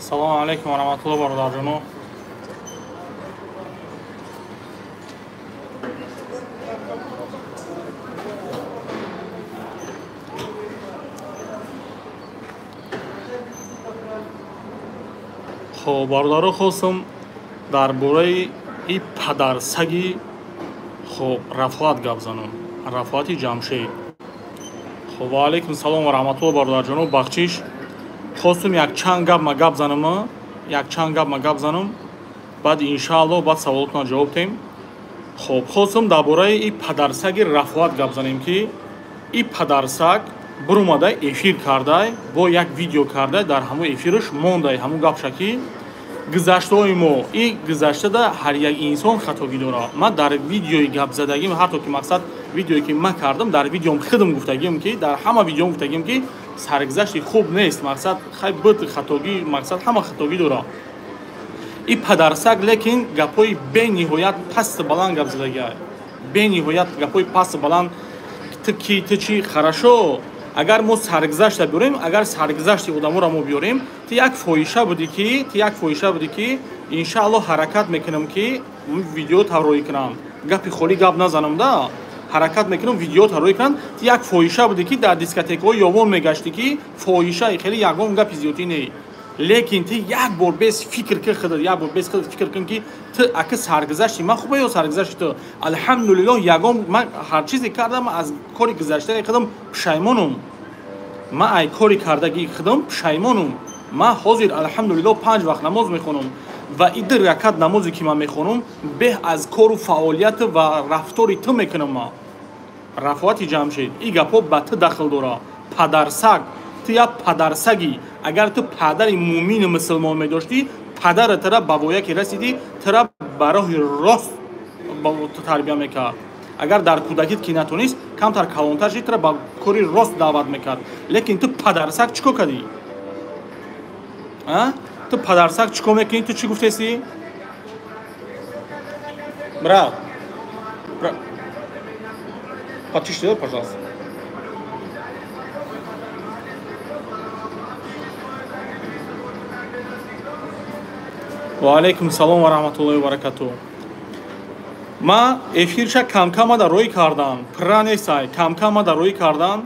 Салому алейкум ва раҳматуллоҳ, бародарҷоно. Хоб, бародаро, хостам дар бораи и падарсаги хоб Рафоат гап занам, Рафоати Ҷамшед. Хоб, ва алейкум салом ва раҳматуллоҳ, бародарҷоно. Бахшиш, хостум якчанд гап ма гап занам, якчанд гап ма гап занам, баъд иншааллоҳ баъд саволотона ҷавоб тем. Хоб, хостум дар бораи и падарсаги Рафоат гап занем, ки и падарсаг бурумада эфир кардай, бо як видео кардай, дар ҳамун эфираш мондай ҳамун гапша, ки гузаштаҳои мо и гузаштада ҳар як инсон хатогӣ дорад. Ман дар видеои гапзадагим, ҳатто ки мақсад видеое ки ман кардам, дар видеом худам гуфтагим, ки дар ҳама видеом гуфтагим, ки саргузашти хуб нест, мақсад хай буд хатогӣ, мақсад ҳама хатогӣ дорад. И падарсаг лекин гапҳои бениҳоят пасту баланд гап задагиай, бениҳоят гапҳои пасту баланд. Ту ки, ту чӣ? Хорошо, агар мо саргузашта биёрем, агар саргузашти одаморо мо биёрем, ту як фоҳиша будӣ, ки ту як фоҳиша будӣ, ки иншааллоҳ ҳаракат мекунам, ки видео тарроҳӣ кунам, гапи холӣ гап назанам да, ҳаракат мекунам видео тарроҳӣ кунам. Ту як фоҳиша будӣ, ки дар дискотекаҳои ёвон мегаштӣ, ки фоҳишаи хеле ягон гапи зиёдӣ не, лекин ту як бор без фикр ки худат, як бор без худат фикр кун, ки ту ака саргузашти ман хубе ё саргузашти ту? Алҳамдулиллоҳ, ягон ман ҳар чизе кардам, аз кори гузаштаи худам пушаймонум. Ман ай кори кардагии худам пушаймонум. Ман ҳозир алҳамдулиллоҳ 5 вақт намоз мехонам ва и 2 ракат намозе ки ман мехонам, беҳ аз кору фаъолият ва рафтори ту мекунам. Ман Рафоати Ҷамшед, и гапҳо ба ту дахл дорад. Падарсаг, ту як падарсагӣ. Агар ту падари муъмину мусулмон медоштӣ, падара тура ба воя ки расидӣ, тура ба роҳи рост тарбия мекард. Агар дар кӯдакит ки натонист, камтар калонтар шид, тура ба кори рост даъват мекард. Лекин ту падарсаг чӣ кор кардӣ? Ту падарсаг чӣ кор мекунӣ? Ту чӣ гуфтесӣ? Брат, потише делай, пожалуйста. Ва алейкум салом ва раҳматуллоҳи ва баракатуҳ. Ма эфирша камкам ада рӯй кардам, пурра нестай, камкам ада рӯй кардам.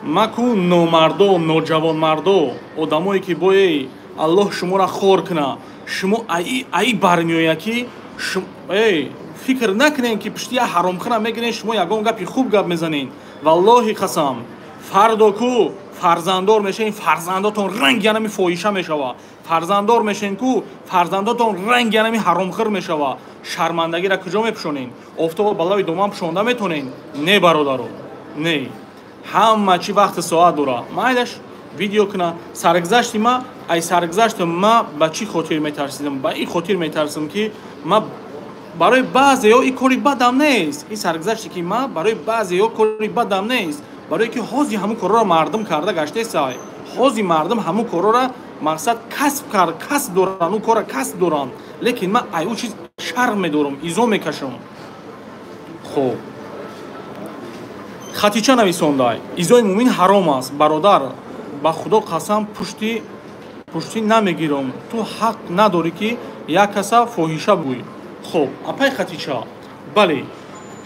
Ма ку номардо, ноҷавонмардо, одамое ки бои Аллоҳ шуморо хор куна, шумо аи бармеоя, ки эй фикр накунем, ки пушти як ҳаромхӯра мегирен, шумо ягон гапи хуб гап мезанен. Валлоҳи қасам, фардо ку фарзанддор мешавен, фарзандотон ранги янами фоҳиша мешава. Фарзанддор мешавен ку, фарзандотон ранги янами ҳаромхӯр мешава. Шармандагиро куҷо мепӯшонен? Офтобо балави доман пӯшонда метонен? Не, бародаро, не. Ҳама чӣ вақти соат дора. Майлаш видео куна. Саргузашти ма, ай саргузашти ма ба чӣ хотир метарсидам? Ба ин хотир метарсидам, ки ма барои баъзеҳо ин кори бадам нест. Ин саргузаште ки ма барои баъзеҳо кори бадам нест, барое ки ҳозир ҳамун корҳоро мардум карда гаштесай. Ҳозир мардум ҳамун корҳоро мақсад касб кард, касб доранд, ун корро касб доранд. Лекин ман ай ӯ чиз шарм медорам, изо мекашам. Хоб, Хатича нависондай: изои муъмин ҳаром аст. Бародар, ба Худо қасам, пуштӣ намегирам, ту ҳақ надорӣ, ки як каса фоҳиша бигӯӣ. Хоб, апай Хатича, бале,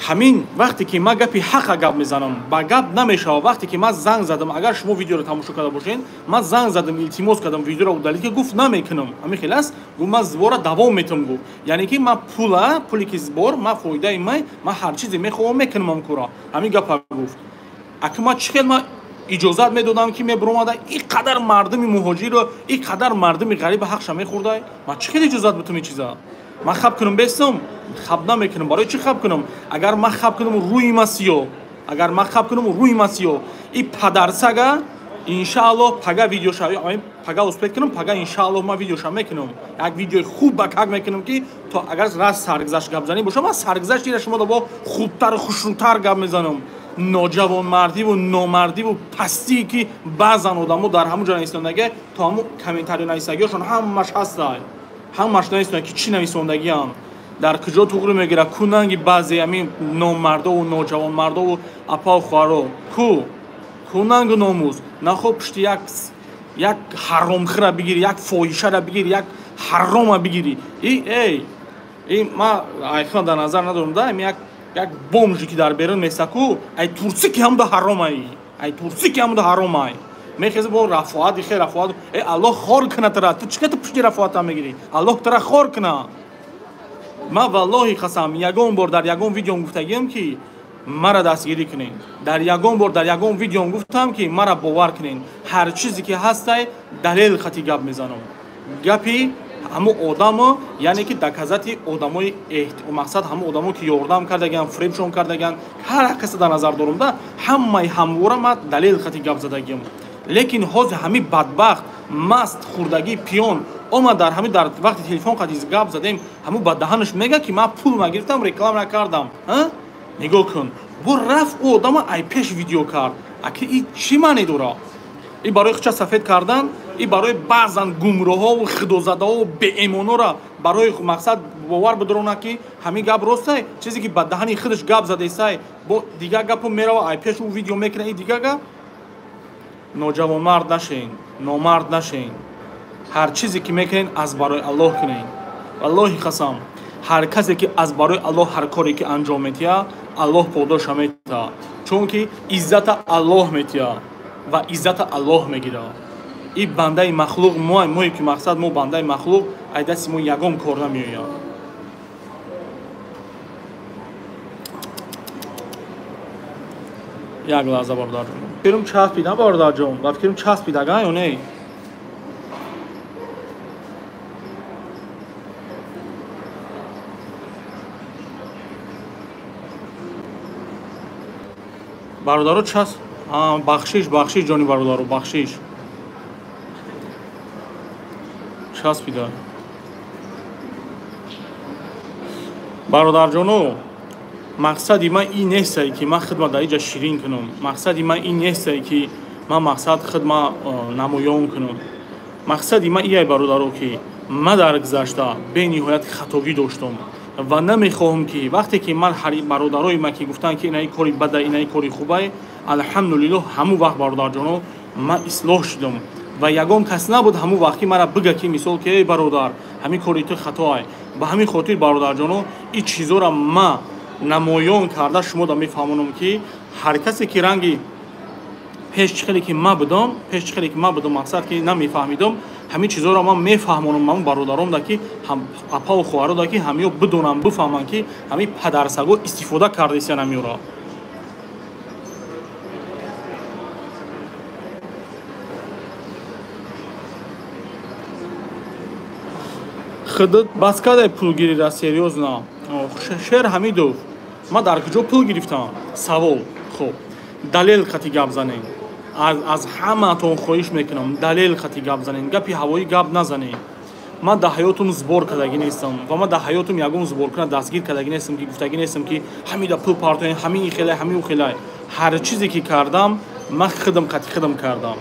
ҳамин вақте ки ман гапи ҳақа гап мезанам, ба гап намешавад. Вақте ки ман занг задам, агар шумо видеоро тамошо карда бошед, ман занг задам, илтимос кардам, видеоро удалить ки, гуфт намекунам. Ҳамин хел аст, гуфт ман сбора давом метам, гуфт, яъне ки ман пула, пуле ки сбор, ман фоидаи ман ҳар чизе мехоҳам мекунам ам кора. Ҳамин гапа гуфт. Аки ман чӣ хел ман иҷозат медодам, ки мебуромада ин қадар мардуми муҳоҷирро, ин қадар мардуми ғариба ҳақша мехӯрдай? Ман чӣ хел иҷозат битум ин чиза? Ман хаб кунам бестам? Хаб намекунам. Барои чӣ хаб кунам? Агар ман хаб кунам, рӯи ма сиёҳ. Агар ман хаб кунам, рӯи ма сиёҳ. И падарсага иншааллоҳ пага видеоша пага успеть кунам, пага иншааллоҳ ман видеоша мекунам, як видеои хуб ба как мекунам, ки то агар раст саргузашт гапзанӣ боша, ман саргузаштира шумо бо хубтару хушрӯтар гап мезанам. Ноҷавонмардиву номардиву пастие ки баъзан одамо дар ҳамун ҷо нависондагӣ, то ҳамун комментарио нависагиҳошон ҳамаш ҳастай, ҳамаш нависонда, ки чӣ нависондагиам, дар куҷо туғри мегирад. Ку нанги баъзе ҳамин номмардову ноҷавонмардову апау хоҳаро, ку нангу номус нахо пушти як Як ҳаромхира бигири, як фоҳишара бигири, як ҳарома бигири. И эй, и ма айхина дар назар надорам да, як бомжи ки дар берун месаку, ай турси ки ҳамда ҳаромай. Ай турси ки ҳамда ҳаромай. Мехези бо Рафоат, ихе Рафоат, э Аллоҳ хор куна тара. Ту чӣ ту пушти Рафоата мегири? Аллоҳ тара хор куна. Ма валлоҳи қасам, ягон бор дар ягон видеом гуфтагиам ки мара дастгирӣ кунед. Дар ягон бор дар ягон видеом гуфтам ки мара бовар кунед. Ҳар чизе ки ҳастай далел хати гап мезанам. Гапи ҳамо одамо, яъне ки доказати одамои мақсад ҳамо одамо ки ёрдам кардаган, фребшон кардаган, ҳар каса дар назар дорам да, ҳамаи ҳамвора ма далел хати гап задагиам. Лекин ҳозир ҳами бадбахт, маст, хурдагӣ, пиён омад дар ҳами дар вақти телефон қати гап задем, ҳамо ба даҳанаш мега ки ман пул нагирифтам, реклама накардам. Нигоҳ кун, бо рафт ӯ одама ай пеш видео кард. Аки и чӣ маъне дора? И барои хуча сафед кардан, и барои баъзан гумроҳову худозадаҳову беэмонора барои мақсад бовар бидорона ки ҳамин гап ростай, чизе ки ба даҳани худаш гап задесай, бо дигар гапо мерава ай пеш ӯ видео мекунад, и дигар гап. Ноҷавонмард нашен, номард нашен. Ҳар чизе ки мекунед аз барои Аллоҳ кунед. Валлоҳи қасам, ҳар касе ки аз барои Аллоҳ ҳар коре ки анҷом метиҳад, Аллоҳ подоша метиҳад. Чунки иззата Аллоҳ метиҳад ва иззата Аллоҳ мегирад. И бандаи махлуқ мое ки мақсад мо бандаи махлуқ, ай дасти мо ягон кор намеояд. Як лаҳза бародарҷон. Фикрум часпида бародарҷон, ба фикрум часпидага ё не? Бародаро час, бахшиш, бахшиш ҷони бародаро, бахшиш. Часпида. Бародарҷоно, мақсади ман ин нестай ки ман хидма дар иҷа ширин кунам. Мақсади ман ин нестай ки ман мақсад хидма намоён кунам. Мақсади ман ияй бародаро ки ман дар гузашта бениҳоят хатогӣ доштам ва намехоҳам ки вақте ки ман бародарои ман ки гуфтанд ки инаи кори бада, инаи кори хубай, алҳамдулиллоҳ ҳамун вақт бародарҷоно ман ислоҳ шудам ва ягон кас набуд ҳамун вақт ки мара бига ки мисол ки эй бародар ҳамин кори ту хатоай. Ба ҳамин хотир бародарҷоно ин чизоро ман намоён карда шумо да мефаҳмонам ки ҳар касе ки ранги пеш чӣ хеле ки ман будам, пеш чӣ хеле ки ман будам, мақсад ки намефаҳмидам, ҳамин чизоро ман мефаҳмонам ман бародаром да ки апаву хоҳаро да ки ҳамиё бидонам, бифаҳманд ки ҳамин падарсаго истифода кардесиян ҳамиёро. Худат бас кадай пулгирира серьёзно. Шер Ҳамидов, ман дар куҷо пул гирифтам? Савол. Хоб, далел қати гап занем. Аз ҳамаатон хоҳиш мекунам, далел қати гап занем, гапи ҳавоӣ гап назанем. Ман дар ҳаётум сбор кардагӣ нестам ва ман дар ҳаётум ягон сборкуна дастгир кардагӣ нестам ки гуфтагӣ нестам ки ҳамида пул партоем, ҳамин хелай, ҳамин ӯ хелай. Ҳар чизе ки кардам, ман худам қати худам кардам.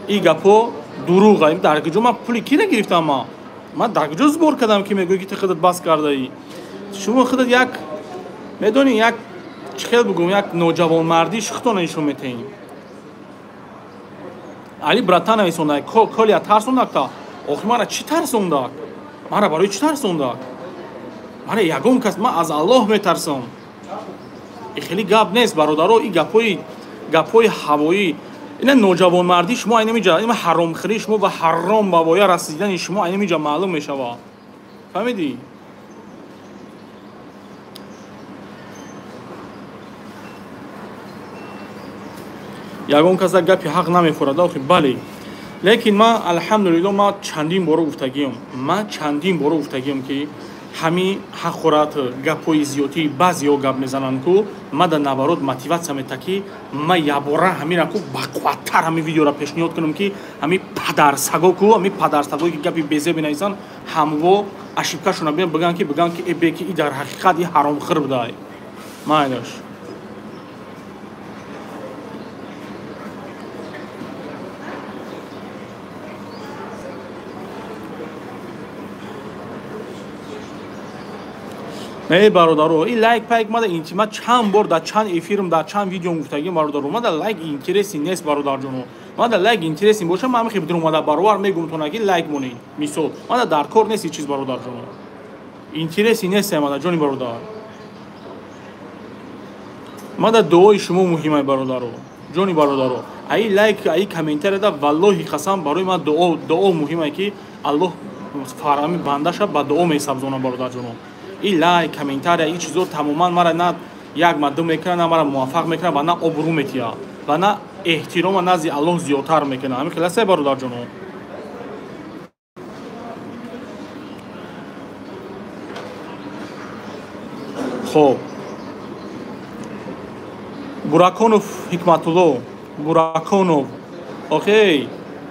Ин гапҳо дурӯғ. Дар куҷо ман пули ки нагирифтам? Ман дар куҷо сбор кардам ки мегӯӣ ки ту худат бас кардаӣ? Шумо худат як медонӣ, як чӣ хел бигӯм, як ноҷавонмардӣ шухтона нишон метаҳем. Али братан нависонда, колия тарсондакта. Охи мара чӣ тарсондак? Мара барои чӣ тарсондак? Мара ягон кас, ман аз Аллоҳ метарсам. И хеле гап нест бародаро, и гапҳои ҳавоӣ. Ина ноҷавонмардии шумо айна миҷа, ина ҳаромхӯрии шумо ва ҳаром ба воя расидани шумо айна миҷа маълум мешавад. Фаҳмидӣ? Ягон каса гапи ҳақ намефурад. Охи бале, лекин ман алҳамдулиллоҳ ман чандин боро гуфтагиам, ман чандин боро гуфтагиам ки ҳамин ҳақорат, гапҳои зиёдӣ баъзеҳо гап мезананд ку ман дар наворот мотиватсия мета ки ман ябора ҳамира ку бақувваттар ҳамин видеоро пешниҳод кунам ки ҳамин падарсаго ку ҳамин падарсагое ки гапи безе менависанд ҳамво ошибкашона бинанд, бигӯянд ки э бе ки и дар ҳақиқат и ҳаромхӯр будай. Майлаш. Не бародаро, ин лайк пайк мада интима чанд бор дар чанд эфирм, дар чанд видеом гуфтагим бародаро, мада лайк интереси нест бародарҷоно. Мада лайк интересный боша, ман мехоҳам бидурум баровар мегум тона ки лайк монед. Мисол, мада дар кор нест чиз бародарҷон. Интереси нест мада ҷони бародар. Мада дуои шумо муҳимай бародаро. Ҷони бародаро. Ай лайк, ай комментария да валлоҳи қасам барои ман дуо муҳимай ки Аллоҳ фарами бандаша ба дуо месабзона бародарҷоно. И лайк, комментария, и чизо тамоман мара на як мадду мекунад, на мара муваффақ мекунад ва на обрӯ метиҳад ва на эҳтирома назди Аллоҳ зиёдтар мекунад. Ҳамин хел аст бародарҷоно. Хоб, Бураконов Ҳикматулло, Бураконов, окей,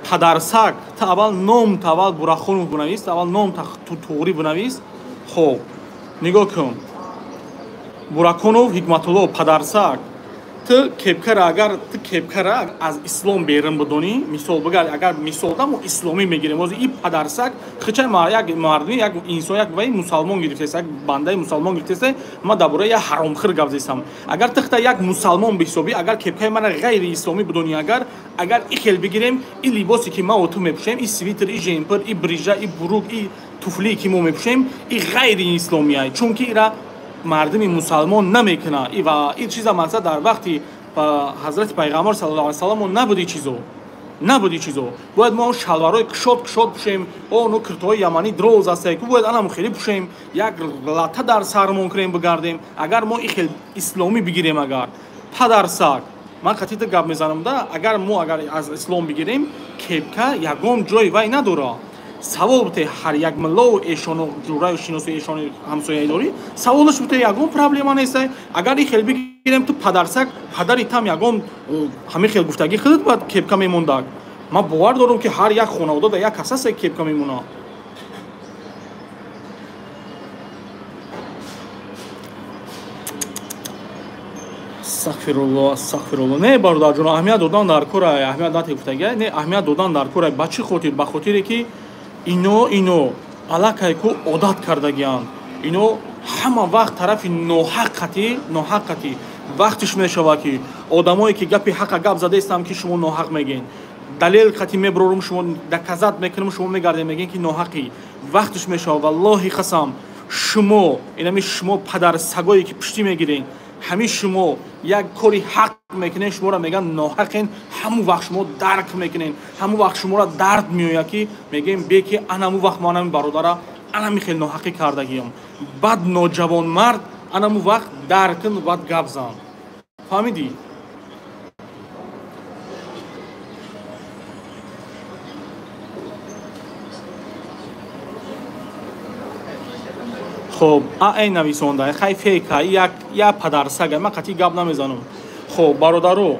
падарсак, та аввал ном, та аввал Бураконов бунавис, та аввал ном та туғрӣ бунавис. Хоб, нигоҳ кун. Бураконов Ҳикматулло, падарсак, ту кепкара, агар ту кепкара аз ислом берун бидонӣ, мисол бигар, агар мисол да мо исломӣ мегирем, ҳозир и падарсак хича як мардуми, як инсон, як вай мусалмон гирифтест, як бандаи мусалмон гирифтест, ма дар бораи як ҳаромхӯр гап зестам. Агар ту хита як мусалмон биҳисобӣ, агар кепкаи мара ғайри исломӣ бидонӣ, агар и хел бигирем, и либосе ки ма ту мепӯшем, и свитер, и жемпер, и брижа, и бурук, и туфлие ки мо мепӯшем, и ғайри исломия, чунки ира мардуми мусалмон намекунад. Ва ин чиза мақсад дар вақти ҳазрати пайғамбар саллаллоҳу алайҳи васаллам набуди чизо, набуди чизо. Бояд мо шалварҳои кушод кушод пӯшем, оно киртоҳои яманӣ дроз ҳастае ку бояд анам хеле пӯшем, як лата дар сармон кунем бигардем. Агар мо ин хел исломӣ бигирем, агар падарсак, ман қатита гап мезанам да, агар мо агар аз ислом бигирем, кепка ягон ҷой вай надорад. Савол бите ҳар як миллову эшону ҷураю шиносу эшони ҳамсояи дорӣ, саволаш бите ягон проблема нест. Агар ин хел бигирем, ту падарсак, падари там ягон ҳамин хел гуфтагӣ худат бояд кепка мемондак. Ман бовар дорам ки ҳар як хонавода дар як кас ҳаст кепка мемонад. Астағфируллоҳ, астағфируллоҳ. Не бародарҷон, аҳамият додан дар кора, аҳамият нате гуфтагӣ, не аҳамият додан дар кора. Ба чӣ хотир? Ба хотире ки ино аллакай ку одат кардагианд. Ино ҳама вақт тарафи ноҳаққати вақтиш мешавад ки одамое ки гапи ҳақа гап задаистам ки шумо ноҳақ мегӯед, далел қати меброрум, шумо доказат мекунам, шумо мегардем мегӯед ки ноҳақӣ. Вақтиш мешавад, валлоҳи қасам, шумо инами шумо падарсагое ки пуштӣ мегиред, ҳамин шумо як кори ҳақ мекунед, шуморо мегӯянд ноҳақен, ҳамун вақт шумо дарк мекунед, ҳамун вақт шуморо дард меояд ки мегӯем бе ки анамун вақт ман ҳамин бародара анами хел ноҳақӣ кардагиям. Баъд ноҷавонмард анамун вақт дарк кун, баъд гап зан. Фаҳмидӣ? Хоб, АН нависонда, хай фейка, як падарсага, ман қатъи гап намезанам. Хоб, бародаро,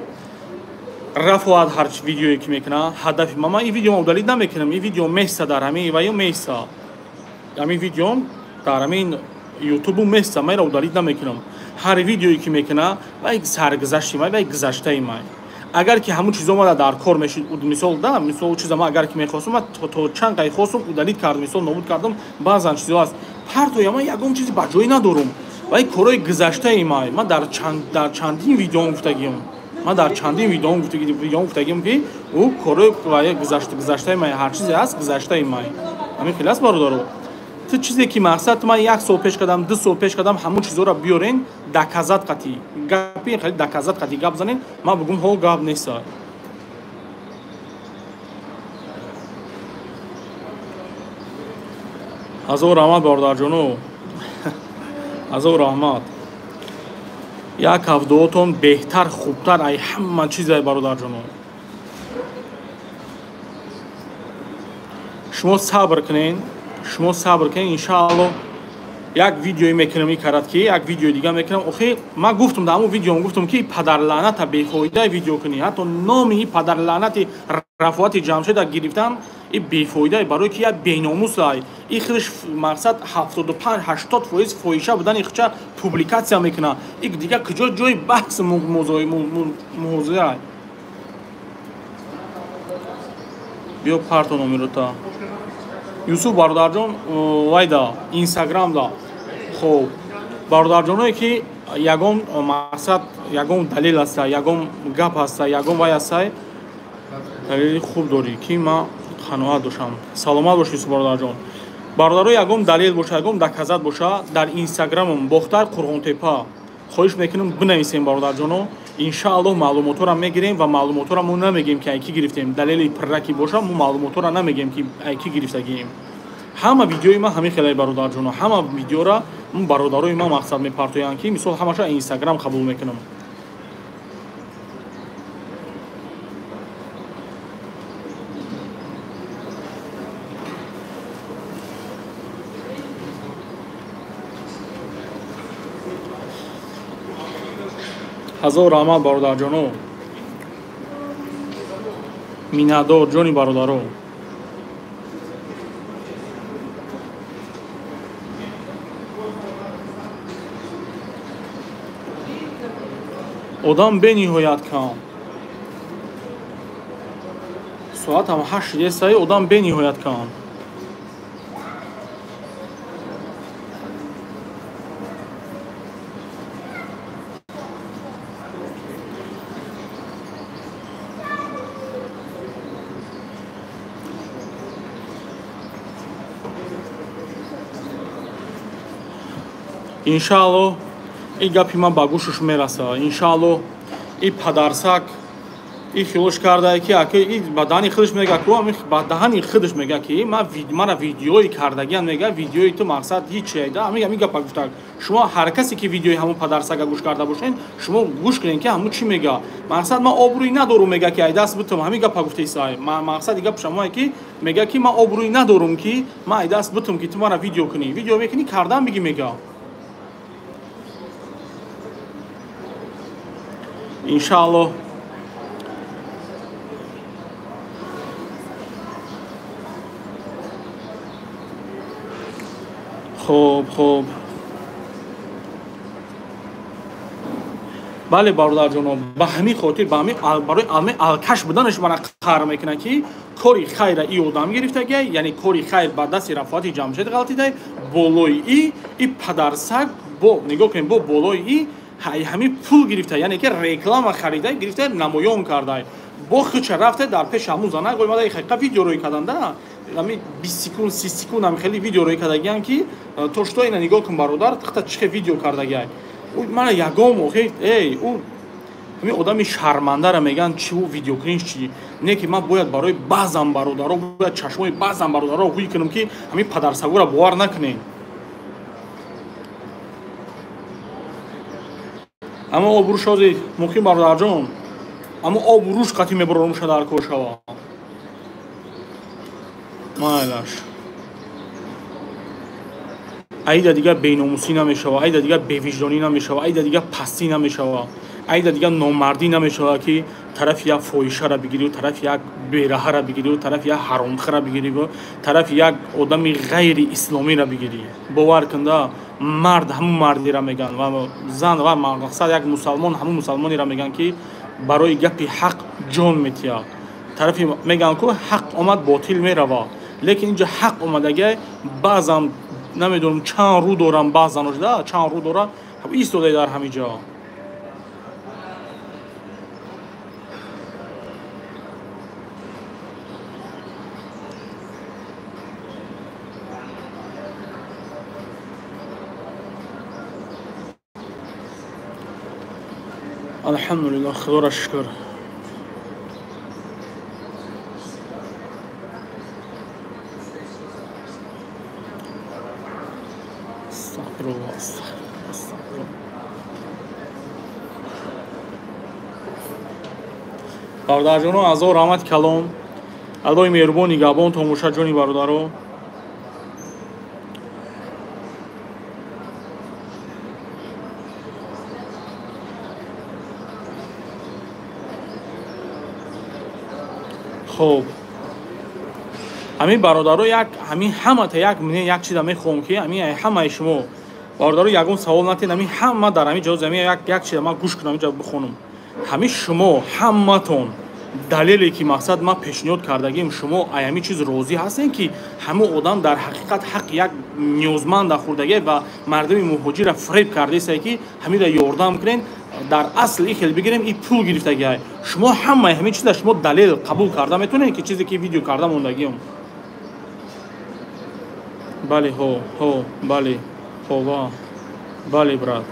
Рафоат ҳар видеое ки мекунад, ҳадафи ман ин видеоро удалид намекунам, ин видео места дар ҳамин ва ё места. Ҳамин видеом дар ҳамин ютубу места, ман инро удалид намекунам. Ҳар видеое ки мекунад, вай саргузашти ман, вай гузаштаи ман. Агар ки ҳамун чизо мада дар кор мешид, мисол да, мисол чиза ман агар ки мехостум, ман то чанд қай хостум, удалид кардам, мисол нобуд кардам, баъзан чизо аст. Партоя ман ягон чизи ба ҷой надорум. Вай корҳои гузаштаи ман, ман дар чандин видеом гуфтагиам. Ман дар чандин видеом гуфтагиам ки ӯ корҳои вай гузаштаи ман, ҳар чизе ҳаст гузаштаи ман. Ҳамин хел аст бародаро. Ту чизе ки мақсад ман як сол пеш кардам, 2 сол пеш кардам, ҳамун чизоро биёрен, доказат қатӣ. Гапи хеле доказат қатӣ гап занен, ман бигӯм ҳо гап нест. Ҳазор раҳмат бародарҷоно. Ҳазор раҳмат. Як ҳафтаотон беҳтар, хубтар ай ҳама чизе бародарҷоно. Шумо сабр кунед, шумо сабр кунед, иншааллоҳ як видеое мекунам ин карат ки як видеои дига мекунам. Охи ман гуфтам дар ҳамон видеом гуфтам ки падарлаъната бефоида видео кунӣ, ҳатто номи ин падарлаънати Рафоати Ҷамшеда гирифтан ин бефоида, барои ки як беномус ай. Ин худаш мақсад 75-80% фоҳиша будани худша публикатсия мекунад. Ин дига куҷо ҷои баҳс муҳозира. Биё парто номерота. Юсуф бародарҷон вайда инстаграмда. Хоб, бародарҷоное ки ягон мақсад, ягон далел ҳаста, ягон гап ҳаста, ягон вай ҳаста, Далели хуб дорӣ, ки ман қаноат дошам. Саломат бошед, Юсуф бародарҷон. Бародаро, ягон далел боша, ягон доказат боша, дар инстаграмам Бохтар Қурғонтепа хоҳиш мекунам бинависем, бародарҷоно. Иншааллоҳ маълумотҳоро мегирем ва маълумотҳоро мо намегем, ки ай ки гирифтем. Далели пурра ки боша, мо маълумотҳоро намегем, ки ай ки гирифтагием. Ҳама видеои ман ҳамин хелай, бародарҷоно. Ҳама видеора бародарои ман мақсад мепартоянд, ки мисол ҳамаша инстаграм қабул мекунам. Ҳазор раҳмат, бародарҷоно. Миннатдор, ҷони бародаро. Одам бениҳоят кам. Соатам 8:03, одам бениҳоят кам. Иншааллоҳ ин гапи ман ба гӯшаш мераса. Иншааллоҳ и падарсак и хилош кардае, ки аки и ба даҳани худаш мега, ку ба даҳани худаш мега, ки мара видеои кардагиам мега, видеои ту мақсад ҳиче да ҳамин гапа гуфтак. Шумо ҳар касе ки видеои ҳамун падарсага гӯш карда бошед, шумо гӯш кунед, ки ҳамун чӣ мега. Мақсад ман обрӯй надорум, мега, ки ай даст битум. Ҳамин гапа гуфтаисай. Мақсади гап шамое, ки мега, ки ман обрӯй надорум, ки ман ай даст битум, ки ту мара видео кунӣ. Видео мекунӣ, кардан биги, мега. Иншааллоҳ хоб. Бале, бародарҷоно, ба ҳамин хотир, ба ҳамин барои ҳамин алкаш буданаш мана қаҳр мекунад, ки кори хайра и одам гирифтагиай, яъне кори хайр ба дасти Рафоати Ҷамшед ғалтидай, болои и падарсаг бо нигоҳ кунед, бо болои и ҳамин пул гирифта, яъне ки реклама харида гирифта, намоён кардай. Бо хича рафта дар пеши ҳамун занак омада ҳақиқа видео рӯй карданда, ҳамин 20 секунд, 30 секунд ҳам хеле видео рӯй кардагиан, ки то что ина нигоҳ кун, бародар, тихта чихе видео кардагиай. Ӯ мана ягом охи, эй, ӯ ҳамин одами шармандара меган, чи ӯ видеокуниш чи? Не ки ман бояд барои баъзан бародаро, бояд чашмои баъзан бародаро ҳуй кунам, ки ҳамин падарсагура бовар накунем. Аммо обрӯш ҳози мумкин, бародарҷон, аммо обрӯш қатъи мебарорумша дар кор шава. Майлаш. Айда дигар беномусӣ намешава, айда дигар бевиҷдонӣ намешава, айда дигар пастӣ намешава, айда дигар номардӣ намешава, ки тарафи як фоҳишара бигирию, тарафи як бераҳара бигирию, тарафи як ҳаромхара бигирию, тарафи як одами ғайри исломиро бигирӣ. Бовар кунда, мард ҳамун мардиро меган ва зан ва мақсад як мусалмон ҳамун мусалмонеро меган, ки барои гапи ҳақ ҷон метиҳад. Тарафи меган, ку ҳақ омад, ботил мерава, лекин инҷа ҳақ омадагиай, баъзан намедонам чанд рӯ дорам, баъзан да чанд рӯ дора истодай дар ҳамин ҷо. Алҳамдулиллоҳ, худоро шукр. Астағфируллоҳ, астағфируллоҳ. Бародарҷоно, азор раҳмати калом. Аллоҳи меҳрубон нигаҳбонтон бошад, ҷони бародаро. Хоб, ҳамин бародаро, як ҳамин ҳамата як мине як чиза мехоҳам, ки ҳамин ҳамаи шумо бародаро ягон савол натиҳед, ҳамин ҳама дар ҳамин ҷо ҳамин як чиза ман гӯш кунам, инҷа бихонам. Ҳамин шумо ҳаматон далеле ки мақсад ман пешниҳод кардагим, шумо ай ҳамин чиз розӣ ҳастем, ки ҳамон одам дар ҳақиқат ҳақ як ниёзманда хӯрдагӣ ва мардуми муҳоҷирра фиреб кардаистае, ки ҳаминро ёрдам кунед. Дар асл и хел бигирем, и пул гирифтагиай. Шумо ҳамаи ҳамин чиза шумо далел қабул карда метавонед, ки чизе ки видео карда мондагиам. Бале, ҳо, ҳо, бале, ҳова, бале, брат.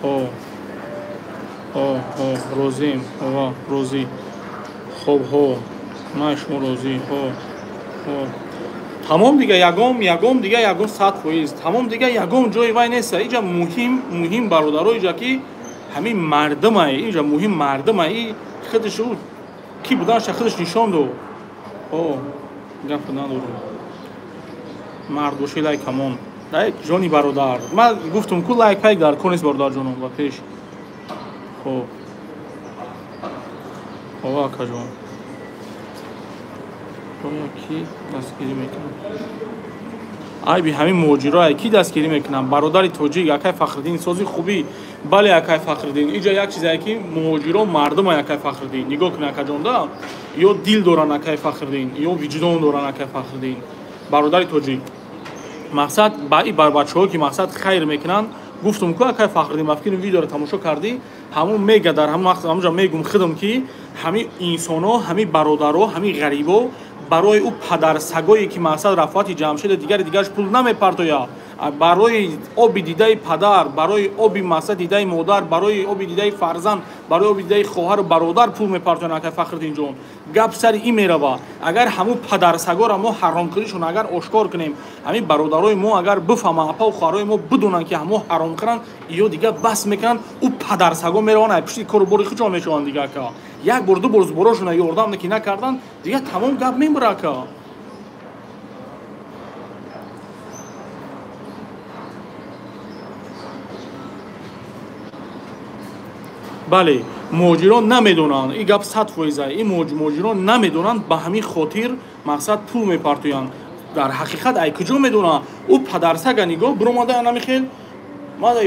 Ҳо, ҳо, ҳо, розием, ҳова, розӣ. Хоб, ҳо, ман шумо розӣ, ҳо, ҳо. Тамом дига ягом, ягом дига ягом 100%. Тамом дига ягом ҷои вай нест. Иҷа муҳим, муҳим бародаро, иҷа ки ҳамин мардумай, иҷа муҳим мардумай, худаш ӯ ки буданша худаш нишон дод. Ҳо, гап надорам. Мард бошӣ лайк ҳамон. Лайк ҷони бародар. Ман гуфтум ку лайк пайк дар кор нест бародарҷоном ба пеш. Хоб. Ҳова акаҷон. Оя ки дастгирӣ мекунам? Айби ҳамин муҳоҷироае ки дастгирӣ мекунам? Бародари тоҷик, акай Фахриддин, сози хубӣ. Бале, акай Фахриддин, иҷа як чизе ки муҳоҷиро мардумай, акай Фахриддин. Нигоҳ кун акаҷонда, ё дил доранд акай Фахриддин, ё виҷдон доранд акай Фахриддин. Бародари тоҷик. Мақсад ба и барбачаҳое ки мақсад хайр мекунанд, гуфтум ку акай Фахриддин, ба фикри видеоро тамошо кардӣ, ҳамон мега дар ҳамон вақт ҳамонҷа мегум худам ки ҳамин инсонҳо, ҳамин бародаро, ҳамин ғарибо барои ӯ падарсагое ки мақсад Рафъати Ҷамшеду дигари дигараш пул намепартояд, барои оби дидаи падар, барои оби мақсад дидаи модар, барои оби дидаи фарзанд, барои оби дидаи хоҳару бародар пул мепартоянд акай Фахриддинҷон. Гап сари ин мерава. Агар ҳамун падарсагоро мо ҳаромкунишон агар ошкор кунем, ҳамин бародарои мо агар бифаҳманд, апаву хоҳарои мо бидонанд ки ҳамо ҳаром кунанд, ё дига бас мекунанд, ӯ падарсаго мераванд, ай пушти кору бори худшон мешаванд дига ака. Як бор ду бор зборошона ёрдам ки накарданд, дига тамом гап мебура ака. Бале, муҳоҷирон намедонанд, ин гап 100%. Ин муҳоҷирон намедонанд, ба ҳамин хотир мақсад пул мепартоянд. Дар ҳақиқат ай куҷо медонанд? Ӯ падарсага нигоҳ биромада намихел, мада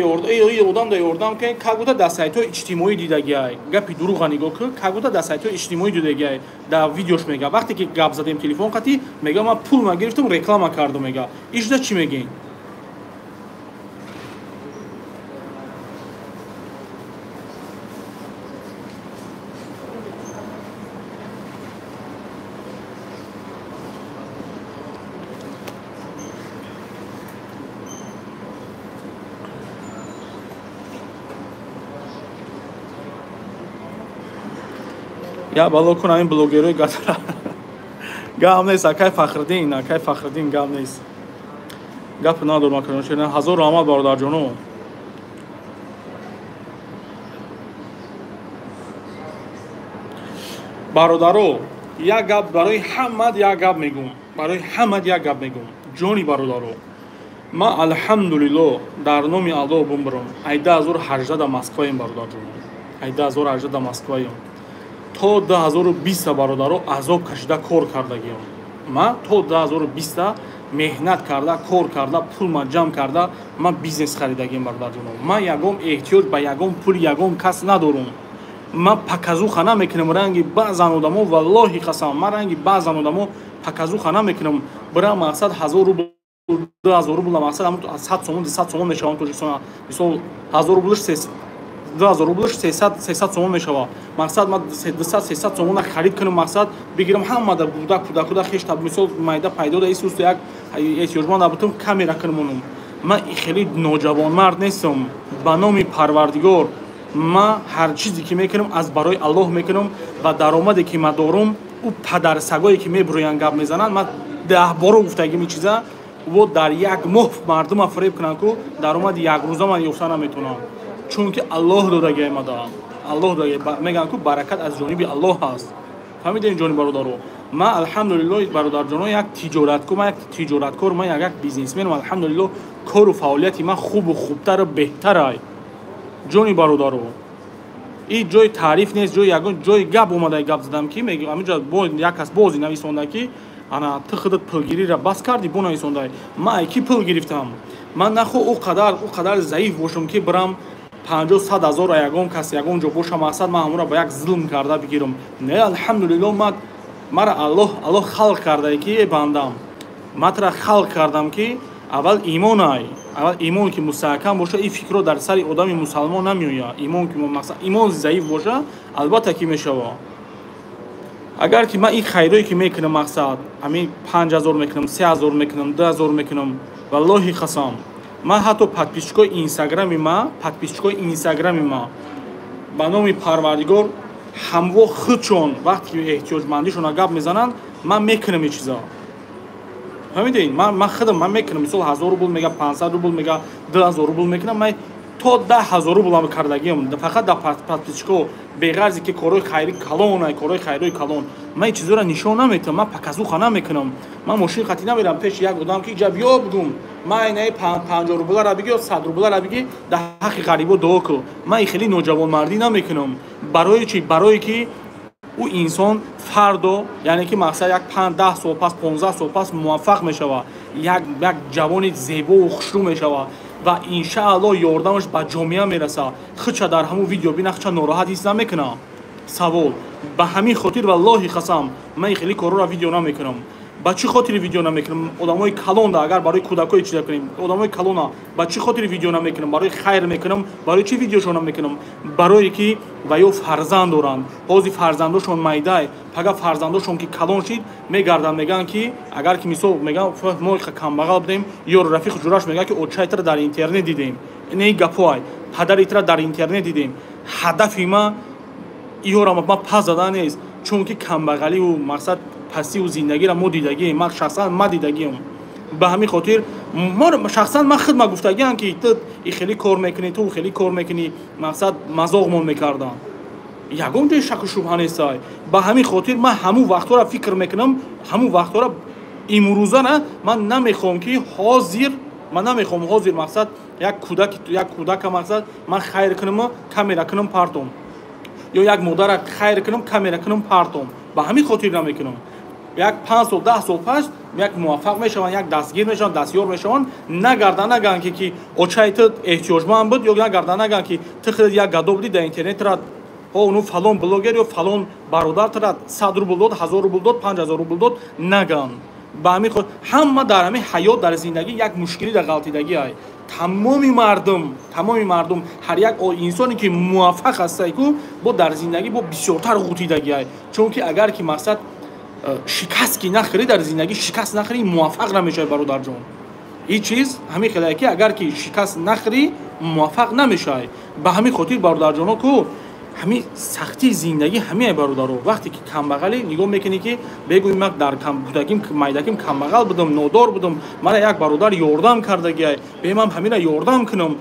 одам да ёрдам кен, как будто дар сайтҳои иҷтимоӣ дидагиай. Гапи дурӯға нигоҳ кун, как будто дар сайтҳои иҷтимоӣ дидагиай. Дар видеош мега, вақте ки гап задем телефон қатӣ, мега ман пул нагирифтам, реклама кардам, мега. Ишда чӣ мегӯед? Я бало кун ҳамин блогерои гатара. Гап нест, акай Фахриддин, акай Фахриддин гап нест. Гап надорам акаҷон. Ҳазор раҳмат бародарҷоно. Бародаро, як гап барои ҳамад як гап мегӯм. Барои ҳамад як гап мегӯм. Ҷони бародаро, ман алҳамдулиллоҳ дар номи Аллоҳ бумбарам. Ай 2018 дар Москваем бародарҷоно. Ай 2018 дар Москваем. То 2020 бародаро азоб кашида кор кардагиам. Ман то 2020 меҳнат карда, кор карда, пул ма ҷамъ карда, ман бизнес харидагиам бародарҷоно. Ман ягон эҳтиёҷ ба ягон пули ягон кас надорум. Ман показуха намекунам ранги баъзан одамо, валлоҳи қасам, ман ранги баъзан одамо показуха намекунам. Бира мақсад 1000 рубл, 2000 рубл мақсад ҳамон 100 сомон, 200 сомон мешаванд Тоҷикистон. Мисол 1000 рублш 2000 рублш 300 сомон мешавад. Мақсад ман 200-300 сомона харид кунам, мақсад бигирам ҳама да буда кудакуда хеш таб мисол майда пайдо да исус як эҳтиёҷманд абутум камера кунам онум. Ман хеле ноҷавонмард нестам. Ба номи Парвардигор ман ҳар чизе ки мекунам аз барои Аллоҳ мекунам ва даромаде ки ман дорум, ӯ падарсагое ки мебурӯянд гап мезананд, ман 10 боро гуфтагим ин чиза, во дар як моҳ мардума фиреб кунанд ку даромади якрӯза ман ёфта наметавонам. Чунки Аллоҳ додагиай мада. Аллоҳ додагиай. Мегӯянд ку баракат аз ҷониби Аллоҳ ҳаст. Фаҳмидем ҷони бародаро? Ман алҳамдулиллоҳ бародарҷоно як тиҷораткор, ман як тиҷораткор, ман як бизнесменам. Алҳамдулиллоҳ кору фаъолияти ман хубу хубтару беҳтарай. Ҷони бародаро, ин ҷои таъриф нест, ҷои ягон ҷои гап омада гап задам ки мегӯям ҳаминҷо як кас бози нависонда ки ана ту худат пулгириро бас кардӣ, бо нависондай. Ман ай ки пул гирифтам? Ман нахо о қадар заиф бошам ки бирам 50-100 ҳазор ягон кас ягон ҷо боша, мақсад ман ҳамонро ба як зулм карда бигирам. Не, алҳамдулиллоҳ, ман мара Аллоҳ халқ кардае ки э бандам, ман тура халқ кардам ки аввал имон ай, Аввал имон ки мустаҳкам боша, ин фикрро дар сари одами мусалмон намеояд. Имон ки мақсад имон заиф боша, албатта ки мешава. Агар ки ман ин хайрое ки мекунам, мақсад ҳамин 5000 мекунам, 3000 мекунам, 2000 мекунам, валлоҳи қасам, ман ҳатто подписчикои инстаграми ма, подписчикои инстаграми ма ба номи Парвардигор ҳамво худшон вақте ки эҳтиёҷмандишона гап мезананд, ман мекунам ин чиза. Фаҳмидед? Ман худам ман мекунам, мисол 1000 рубл мега, 500 рубл мега, 2000 рубл мекунам, ман то 10000 рубл ҳам кардагиам, фақат дар подписчико, беғарзе ки корҳои хайри калон, корҳои хайрои калон. Ман ин чизоро нишон наметам, ман показуха намекунам. Ман мошин хати намерам пеши як одам ки иҷа биё бигум, ман инаи 50 рублара биги ё 100 рублара биги, дар ҳаққи ғарибо дуо кун. Ман ин хеле ноҷавонмардӣ намекунам. Барои чӣ? Барое ки ӯ инсон фардо, яъне ки мақсад як 5-10 сол пас, 15 сол пас муваффақ мешавад, як ҷавони зебову хушрӯ мешавад ва иншааллоҳ ёрдамаш ба ҷомеа мерасад. Худша дар ҳамун видео бина, худша нороҳат ҳис намекунад. Савол. Ба ҳамин хотир валлоҳи қасам, ман ин хеле корҳоро видео намекунам. Ба чӣ хотири видео намекунам? Одамои калонда агар барои кӯдакҳои чиза кунем, одамои калона ба чӣ хотири видео намекунам? Барои хайр мекунам. Барои чӣ видеошон намекунам? Барое ки ва ё фарзанд доранд. Ҳозир фарзандошон майдай, пага фарзандошон ки калон шид, мегарданд, мегӯянд ки агар ки мисол мегӯянд мо камбағал будем, ё рафиқу ҷураш мегӯяд ки очаи тра дар интернет дидем. Не гапҳоай, падари тра дар интернет дидем. Ҳадафи ма иёра ма пас зада нест, чунки камбағаливу мақсад пастиву зиндагиро мо дидагием, ман шахсан ма дидагием. Ба ҳамин хотир шахсан ман худ ма гуфтагиам ки ту и хеле кор мекунӣ, ту хеле кор мекунӣ, мақсад мазоқмон мекарданд. Ягон ҷои шаку шубҳа нестай. Ба ҳамин хотир ман ҳамун вақтҳоро фикр мекунам, ҳамун вақтҳоро имрӯза на, ман намехоҳам ки ҳозир, ман намехоҳам ҳозир мақсад як кӯдак, як кӯдака мақсад ман хайр кунам, камера кунам партом, ё як модара хайр кунам, камера кунам партом. Ба ҳамин хотир намекунам. Як 5 сол, 10 сол пас як муваффақ мешаванд, як дастгир мешаванд, дастёр мешаванд, нагарда нагӯянд ки очаи ту эҳтиёҷманд буд, ё нагарда нагӯянд ки ту худат як гадо будӣ дар интернетра, ҳо фалон блогер ё фалон бародар тра 100 рубл дод, 1000 рубл дод, 5000 рубл дод, нагӯянд. Ба ҳамин хотир ҳама дар ҳамин ҳаёт, дар зиндагӣ як мушкилӣ дар ғалтидагӣ ай. Тамоми мардум, тамоми мардум, ҳар як инсоне ки муваффақ ҳастай ку, бо дар зиндагӣ бо бисёртар ғутидагӣ ай. Чунки агар ки мақсад шикаст ки нахӯрӣ дар зиндагӣ, шикаст нахӯрӣ муваффақ намешавӣ бародарҷон. Ин чиз ҳамин хеле ки агар ки шикаст нахӯрӣ муваффақ намешавӣ. Ба ҳамин хотир бародарҷоно ку ҳамин сахтии зиндагӣ ҳамин бародаро. Вақте ки камбағалӣ нигоҳ мекунӣ ки бегӯӣ ман дар кӯдаким майдаким камбағал будам, нодор будам, мана як бародар ёрдам кардагиай, бе ман ҳамина ёрдам кунам,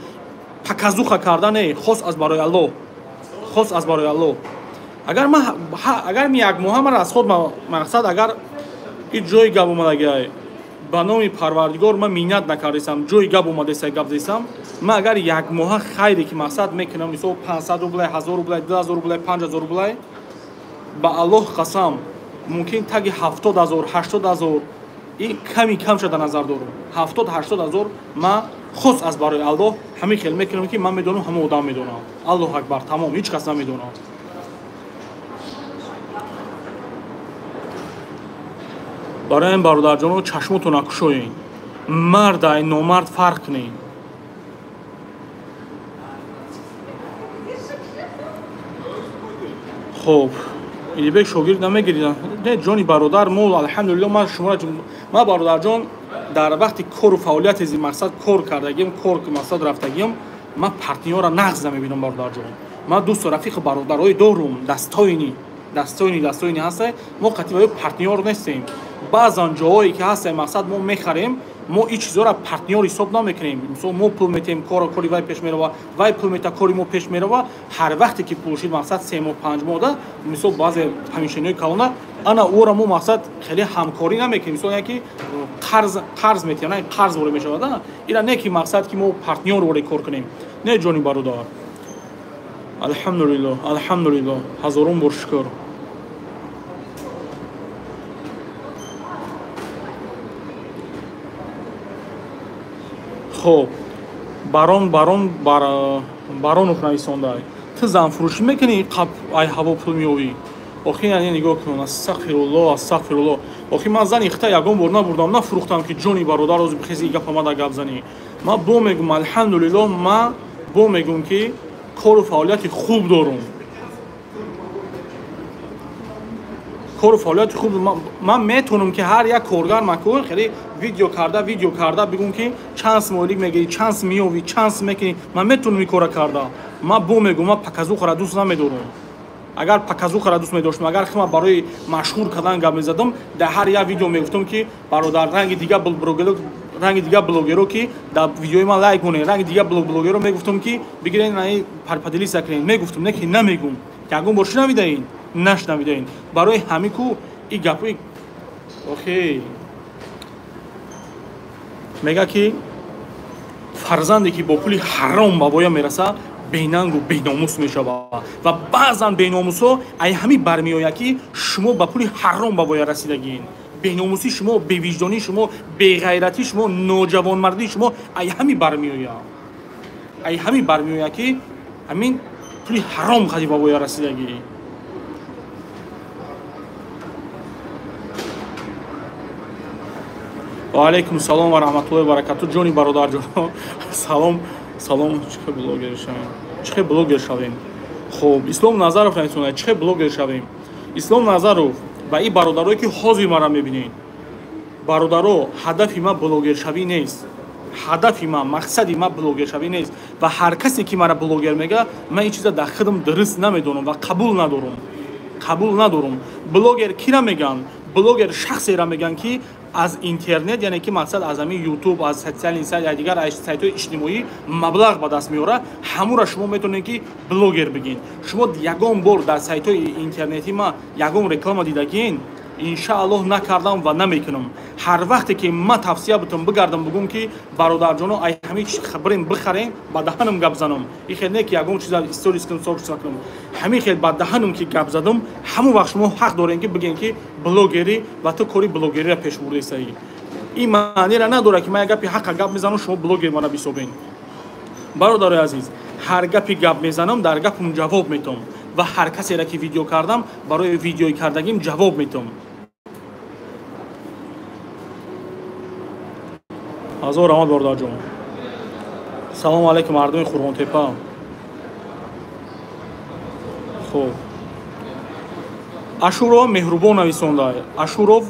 показуха карда не, хос аз барои Аллоҳ, хос аз барои Аллоҳ. Агар ман агар ми як моҳа ман аз худ мақсад агар ин ҷои гап омадагиай, ба номи Парвардигор ман миннат накардесам, ҷои гап омадесай гап зесам, ман агар як моҳа хайре ки мақсад мекунам, мисол 500 рублай, 1000 рублай, 2000 рублай, 5000 рублай, ба Аллоҳ қасам мумкин таги 70000, 80000, ин ками кам шуда назар дорам, 70-80 ҳазор ман хос аз барои Аллоҳ ҳамин хел мекунам ки ман медонам, ҳама одам медонам. Аллоҳ акбар, тамом, ҳеҷ кас намедонам. Барои ин бародарҷоно чашмотон накушоед, мард ай номард фарқ кунед. Хоб, Илибек шогирд намегирид. Не, ҷони бародар, мо алҳамдулилло ман шуморо, ман бародарҷон дар вақти кору фаъолияти зи мақсад кор кардагиам, кор мақсад рафтагиам, ман партнёра нағз намебинам бародарҷон. Ман дӯсту рафиқу бародарҳои дорум, дастоини, дастоини, дастоини ҳастай, мо қатъи ва ё партнёр нестем. Баъзан ҷоҳое ки ҳастай мақсад мо мехарем, мо ин чизҳоро партнёр ҳисоб намекунем. Мисол мо пул метем, кора кори вай пеш мерава, вай пул мета, кори мо пеш мерава. Ҳар вақте ки пул шид мақсад 3 моҳ, 5 моҳ да, мисол баъзе помещениҳои калона, ана ӯро мо мақсад хеле ҳамкорӣ намекунем. Мисол яке ки қарз метиҳем, на қарз ворид мешавад, а ира не ки мақсад ки мо партнёр ворид кор кунем. Не ҷони бародар. Алҳамдулиллоҳ, алҳамдулиллоҳ, ҳазорон бор шукр. Хоб, барон, барон, баронов нависондай. Ту занфурӯшӣ мекунӣ, қаб ай ҳаво пул меёвӣ. Охи яъне нигоҳ кун, астағфируллоҳ, астағфируллоҳ. Охи ман зани хита ягон бор набурдам, нафурӯхтам ки ҷони бародар рози бихези гап омада гап занӣ. Ман бо мегум, алҳамдулиллоҳ, ман бо мегум ки кору фаъолияти хуб дорум. Кору фаъолияти хуб ман метавонам ки ҳар як коргар макор хеле видео карда бигум ки чанд смойлик мегирӣ, чанд миёвӣ, чанд мекунӣ. Ман метавонам ин кора карда. Ман бо мегум, ман показухара дӯст намедорам. Агар показухара дӯст медоштам, агар хима барои машҳур кардан гап мезадам, дар ҳар як видео мегуфтам ки бародар, ранги дигар блогеро, ранги дигар блогеро ки дар видеои ман лайк кунед, ранги дигар блогеро мегуфтам ки бигирен ай парпаделиса кунед. Мегуфтам, не ки намегум. Ягон бор шунавидаин? Нашунавидаин. Барои ҳамин ку и гапи охи мега ки фарзанде ки бо пули ҳаром ба воя мераса, бенангу беномус мешавад. Ва баъзан беномусҳо ай ҳамин бармеояд ки шумо ба пули ҳаром ба воя расидагиен. Беномусии шумо, бевиҷдонии шумо, беғайратии шумо, ноҷавонмардии шумо ай ҳамин бармеояд. Ай ҳамин бармеояд ки ҳамин пули ҳаром хади ба воя расидагӣ. Ва алайкум салом ва раҳматуллоҳи ва баракатуҳ. Ҷони бародарҷон, салом, салом. Чӣ блогер шавем? Чӣ блогер шавем? Хуб, Ислом Назаров нависонад, чӣ блогер шавем? Ислом Назаров ва ин бародарое ки ҳозир мара мебинед, бародаро, ҳадафи ман блогершавӣ нест. Ҳадафи ман, мақсади ман блогершавӣ нест. Ва ҳар касе ки мара блогер мега, ман ин чиза дар худам дуруст намедонам ва қабул надорам. Қабул надорам. Блогер кира меган? Блогер шахсеро меган ки аз интернет, яъне ки мақсад аз ҳамин YouTube, аз социални сайт, аз дигар сайтҳои иҷтимоӣ маблағ ба даст меорад, ҳамура шумо метавонед ки блогер бигин. Шумо ягон бор дар сайтҳои интернетӣ ма ягон реклама дидагин? Иншааллоҳ накардам ва намекунам. Ҳар вақте ки ман тавсия бутам бигардам бугум ки бародарҷоно, ай ҳамин чиз бирем бихарем, ба даҳанам гап занам. Ин хел не ки ягон чиза сторис кунам, сорс кунам. Ҳамин хел ба даҳанам ки гап задам, ҳамон вақт шумо ҳақ дорем ки бигем ки блогерӣ ва ту кори блогериро пеш бурдесаӣ. Ин маънеро надорад ки ман як гапи ҳаққа гап мезанам, шумо блогер мана бисобен. Бародарои азиз, ҳар гапи гап мезанам, дар гапам ҷавоб метам ва ҳар касеро ки видео кардам, барои видеои кардагим ҷавоб метам. Ҳазор раҳмат бародарҷон. Салому алайкум мардуми Қурғонтепа. Хуб, Ашуров меҳрубон нависондай. Ашуров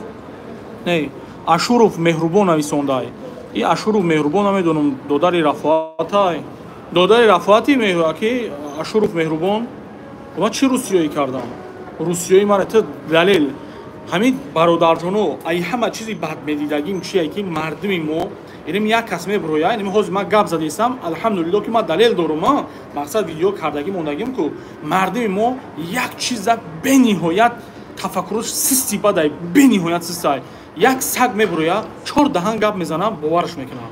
не, Ашуров меҳрубон нависондай. И Ашуров меҳрубон намедонам, додари Рафоатай. Додари Рафоати ки Ашуров меҳрубон. Ман чӣ русиёӣ кардам? Русиёӣ мара ту далел. Ҳамин бародарҷоно, ай ҳама чизи бад медидагим чие ки мардуми мо инем як кас меброя, инем ҳозир ман гап задестам, алҳамдулиллоҳ ки ман далел дорум, мақсад видео кардагӣ мондагим ку мардуми мо як чиза бениҳоят тафаккурош систи бадай, бениҳоят систай. Як саг меброя, чор даҳан гап мезанам, бовараш мекунам.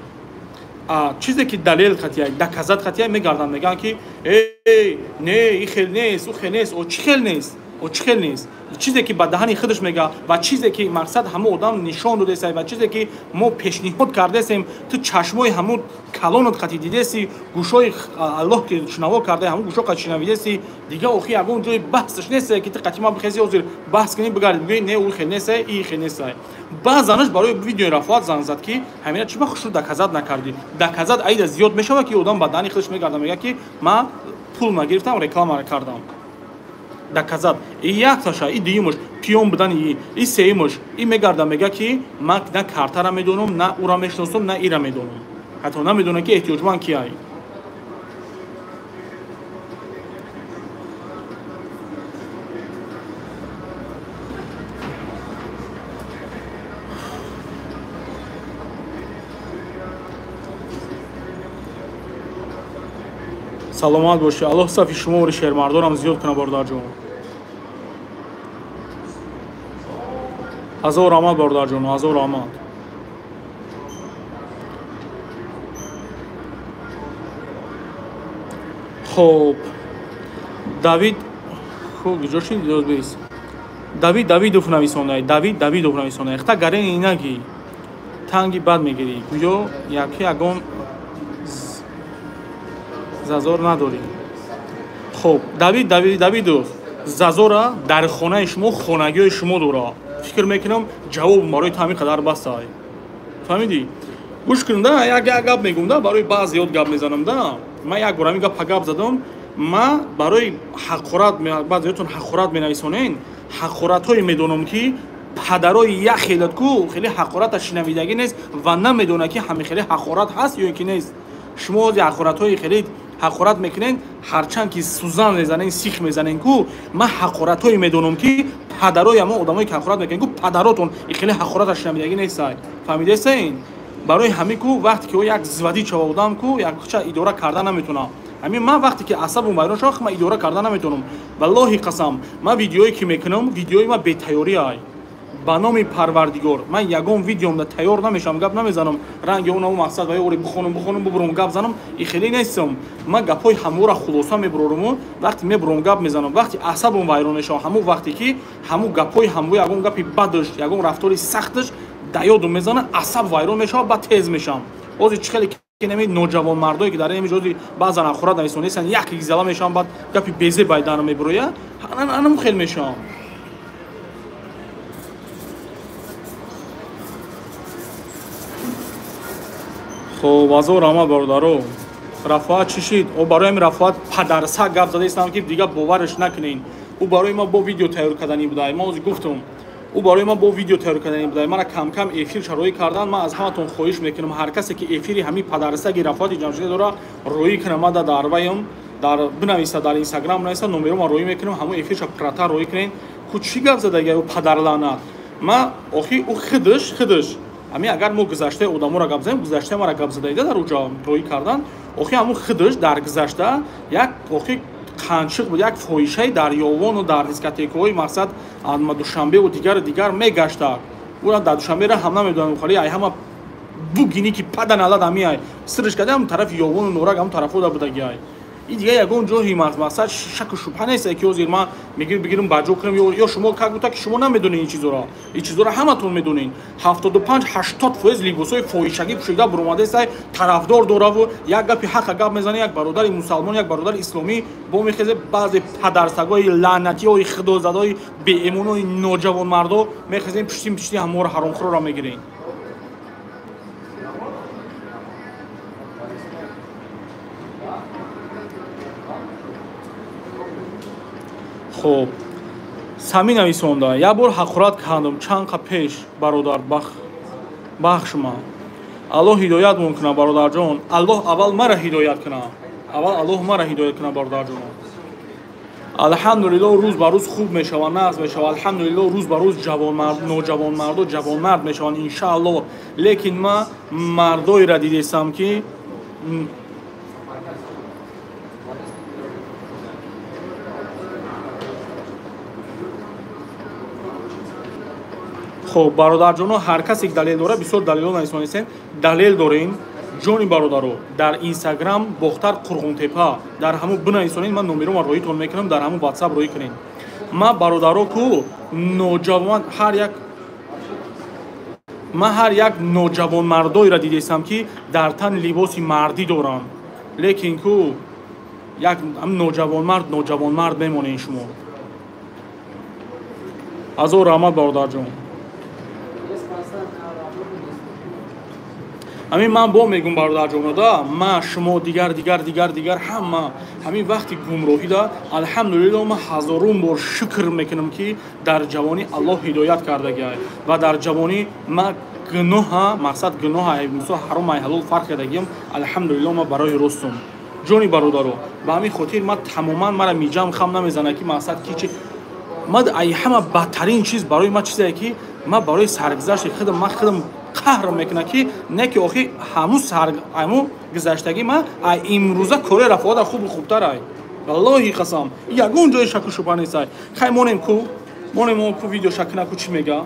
Чизе ки далел хатия, доказат хатия мегардам, мегӯянд ки эй, не, и хел нест, ӯ хел нест, о чӣ хел нест, о чӣ хел нест. Чизе ки ба даҳани худаш мега ва чизе ки мақсад ҳамон одам нишон додеса ва чизе ки мо пешниҳод кардесем, ту чашмои ҳамон калонат қати дидеси, гӯшои Аллоҳ ки шунаво карда, ҳамон гӯшо қати шунавидеси, дига охи ягон ҷои баҳсаш нест ки ту қати ма бихези ҳозир баҳс кунӣ, бигарди бигӯӣ не, ӯ хел нест, и хел нест. Баъзанаш барои видеои Рафоат занг зад ки ҳамина чӣ ба хушрӯ доказат накардӣ. Доказат аида зиёд мешавад ки одам ба даҳани худаш мегарда, мега ки ман пул нагирифтам, реклама кардам. Доказат. И якташа, и дуюмаш, пиён будани, и сеюмаш, и мегарда мега ки ман на картара медонам, на ура мешиносам, на ира медонам. Ҳатто намедонам ки эҳтиёҷманд кияй. Саломат бошед. Аллоҳ сафи шуморо шермардорам зиёд кунад бародарҷон. Ҳазор раҳмат бародарҷон, ҳазор раҳмат. Хоб, Давид, хуб, ҷо шид? Бис. Давид Давидов нависондай, Давид Давидов нависондай. Хта гарени наги. Танги бад мегирӣ. Гӯё яке ягон зазор надорӣ. Хоб, Давид Давидов зазора дар хонаи шумо, хонагиҳои шумо дора. Фикр мекунам ҷавоб барои ту ҳамин қадар бастай. Фаҳмидӣ? Гӯш кунем да, як гап мегум да, барои баъзеёт гап мезанам да. Ман як бор ҳамин гапа гап задам, ман барои ҳақорат, баъзеётон ҳақорат менависонен, ҳақоратҳое медонам ки падарои як хелат ку хеле ҳақората шинавидагӣ нест ва намедонад ки ҳамин хеле ҳақорат ҳаст ё ки нест. Шумо ҳозир ҳақоратҳои хеле ҳақорат мекунен, ҳарчанд ки сузан мезанен, сих мезанен ку, ман ҳақоратҳое медонам ки падарои ҳамон одамое ки ҳақорат мекунен ку, падаротон хеле ҳақората шинавидагӣ нестай. Фаҳмидесен? Барои ҳамин ку вақте ки як звади чава одам ку якча идора карда наметонам. Ҳамин ман вақте ки асабам вайрон шава, ман идора карда наметонам. Валлоҳи қасам, ман видеое ки мекунам, видеои ман бетайёрӣ ай. Ба номи Парвардигор, ман ягон видеомда тайёр намешавам, гап намезанам. Ранги онаву мақсад ва ё бихонам, бихонам, бубурам, гап занам, и хеле нестам. Ман гапҳои ҳамвора хулоса мебуроруму, вақте мебурам гап мезанам, вақте асабам вайрон мешава, ҳамон вақте ки ҳамон гапҳои ҳамво ягон гапи бадаш, ягон рафтори сахташ да ёдум мезана, асаб вайрон мешава, баъд тез мешавам. Ҳозир чӣ хеле ки нами ноҷавонмардое ки дар ин ҷози баъзан ҳақорат нависонестанд, як гизала мешавам, баъд гапи безе байданам мебуроя, анам хел мешавам. Хоб, азор раҳмат бародаро. Рафоат чӣ шид? О, барои ҳамин Рафоат падарсаг гап зада истам ки дигар бовараш накунен. Ӯ барои ман бо видео тайёр карданӣ буда. Ман ҳозир гуфтам, ӯ барои ман бо видео тайёр карданӣ буда. Мана кам-кам эфир шароӣ кардан. Ман аз ҳаматон хоҳиш мекунам, ҳар касе ки эфири ҳамин падарсаги Рафоати Ҷамшидӣ дора, роӣ кунам. Ман дар ваям, дар бинависа, дар Инстаграм бинависа, номеро ман роӣ мекунам, ҳамон эфирша пурратар роӣ кунен. Ку чӣ гап задагӣ ӯ падарлаънат? Ман охи ӯ худаш ҳамин агар мо гузаштаи одаморо гап занем, гузаштаи маро гап задаида дар уҷо роӣ кардан, охи ҳамон худаш дар гузашта як охи қанчиқ буд, як фоҳишаи дар Ёвону дар дискотекаҳои мақсад Душанбеву дигару дигар мегашта. Ӯра дар Душанберо ҳам намедонам, хали ай ҳама бугинӣ ки паданалад ҳамин ай сирш карда ҳам тарафи Ёвону Норак ҳам тарафода будаги ай. И дигар ягон ҷоҳи мақсад шаку шубҳа нест, ки ҳозир ман мегирам ба ҷо кунам, ё шумо как будто ки шумо намедонед ин чизоро. Ин чизоро ҳаматон медонед. 75-80% либосҳои фоҳишагӣ пӯшида буромадааст, тарафдор дораву як гапи ҳақа гап мезанад, як бародари мусалмон, як бародари исломӣ бо мехезе, баъзе падарсагои лаънатиҳои худозадои беэмонои ноҷавонмардо мехезем, пуштим пушти ҳаморо ҳаромхӯрро мегирем. Хоб, сами нависонда, як бор ҳақорат кардам чанд қа пеш, бародар, бахш ман. Аллоҳ ҳидоятмон кунад, бародарҷон. Аллоҳ аввал мара ҳидоят кунад. Аввал Аллоҳ мара ҳидоят кунад, бародарҷон. Алҳамдулиллоҳ, рӯз ба рӯз хуб мешавад, нағз мешавад. Алҳамдулиллоҳ, рӯз ба рӯз ноҷавонмардо ҷавонмард мешаванд, иншааллоҳ. Лекин ман мардоеро дидестам ки хоб, бародарҷоно, ҳар касе ки далел дорад, бисёр далелҳо нависонистем. Далел дорем, ҷони бародаро, дар Инстаграм Бохтар Қурғонтепа, дар ҳамон бинависонед, ман номерома роитон мекунам, дар ҳамон ватсап роӣ кунед. Ман бародаро ку ноҷавон ҳар як ман ҳар як ноҷавонмардоеро дидестам ки дар тан либоси мардӣ доранд, лекин ку як ноҷавонмард ноҷавонмард мемонед шумо. Азор раҳмат, бародарҷон. Ҳамин ман бо мегум, бародарҷонода, ман шумо дигар дигар дигар дигар ҳама ҳамин вақти гумроҳида, алҳамдулиллоҳ, ман ҳазорум бор шукр мекунам ки дар ҷавонӣ Аллоҳ ҳидоят кардагиай ва дар ҷавонӣ ман гуноҳа, мақсад гуноҳа, мисол ҳаром ай ҳалол фарқ кардагиам, алҳамдулиллоҳ, ман барои ростум. Ҷони бародаро, ба ҳамин хотир ман тамоман мара миҷам хам намезанад ки мақсад ки чи ман ай ҳама бадтарин чиз барои ман чизе ки ман барои саргузашти худам ман худам қаҳр мекунад ки не ки охи ҳамун ҳамун гузаштагӣ ман ай имрӯза кори Рафоата хубу хубтар ай. Валлоҳи қасам, ягон ҷои шаку шубҳа нест ай. Хай монем ку, монем ку видео шакна ку чӣ мега.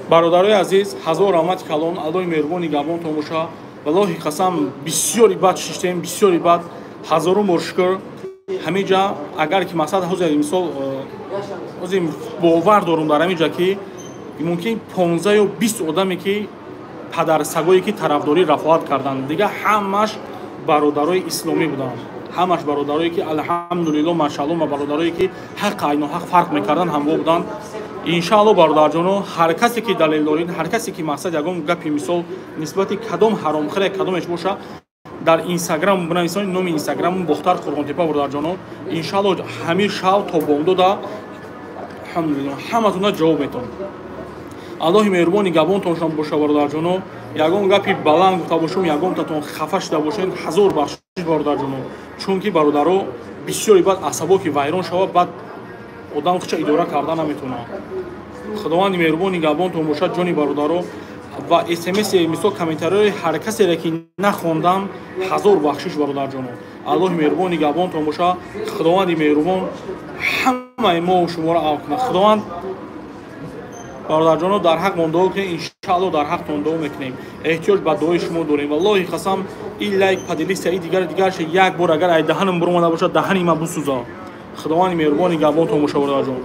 Бародарои азиз, ҳазор раҳмати калон, Аллоҳи меҳрубони нигаҳбонтон боша. Валлоҳи қасам, бисёри бад шиштем, бисёри бад. Ҳазорум бор шукр. Ҳамин ҷа агар ки мақсад ҳозир мисол ҳозир бовар дорум дар ҳамин ҷа ки мумкин 15 ё 20 одаме ки падарсагое ки тарафдории Рафоат карданд, дигар ҳамаш бародарои исломӣ буданд. Ҳамаш бародарое ки алҳамдулилло, машаалло, ма бародарое ки ҳақ айно ҳақ фарқ мекардан, ҳамво буданд. Иншаалло, бародарҷоно, ҳар касе ки далел доред, ҳар касе ки мақсад ягон гапи, мисол, нисбати кадом ҳаромхӯре, кадомеш боша, дар Инстаграм бинависонед. Номи Инстаграму Бохтар Қурғонтепа, бародарҷоно. Иншаалло, ҳамин шав то бомдода, алҳамдулилло, ҳаматона ҷавоб метавон. Аллоҳи меҳрубони габонтоншон боша, бародарҷоно. Ягон гапи баланд гуфта бошум, ягонтатон хафа шуда бошед, ҳазор бахшиш, бародарҷоно. Чунки, бародаро, бисёре баъд асабо ки вайрон шавад, баъд одам худша идора карда наметавонад. Худованди меҳрубони габонтон бошад, ҷони бародаро. Ва СМС, мисол, комментариҳои ҳар касере ки нахондам, ҳазор бахшиш, бародарҷоно. Аллоҳи меҳрубони габонтон боша. Худованди меҳрубон ҳамаи мо шуморо ав кунад. Худованд, бародарҷоно, дар ҳақмон дуо кунед. Иншаалло, дар ҳақтон дуо мекунем, эҳтиёҷ ба дуои шумо дорем. Валлоҳи қасам, и лайк, поделиться, и дигар дигарше, як бор агар ай даҳанам буромада бошад, даҳани ма бисӯза. Худованди меҳрубони габонтон боша, бародарҷон.